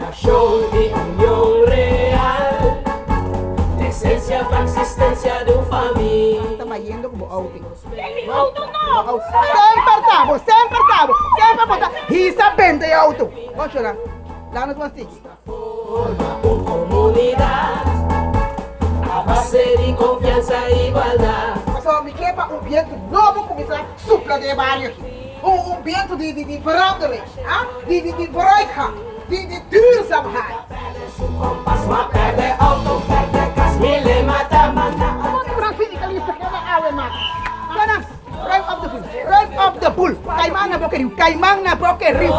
Koperashon i union real, esensia pa eksistensia di un famia. Ta bayendo ku bo auto. Den mi auto no! Semper ta bo, semper ta bo, semper bo ta hisa benta e auto. Bon shora, laga nos ban sigui. Forma un komunidat a base di konfiansa i igualdat. Pasobra mi ke pa un bientu nobo kuminsá supla den e bario aki. Un un bientu di di di verandering, ah, di di di vooruitgang, di di duurzaamheid. Konan, ruim op de boel, ruim op de boel. Kaiman na boke riu, kaiman na boke riu.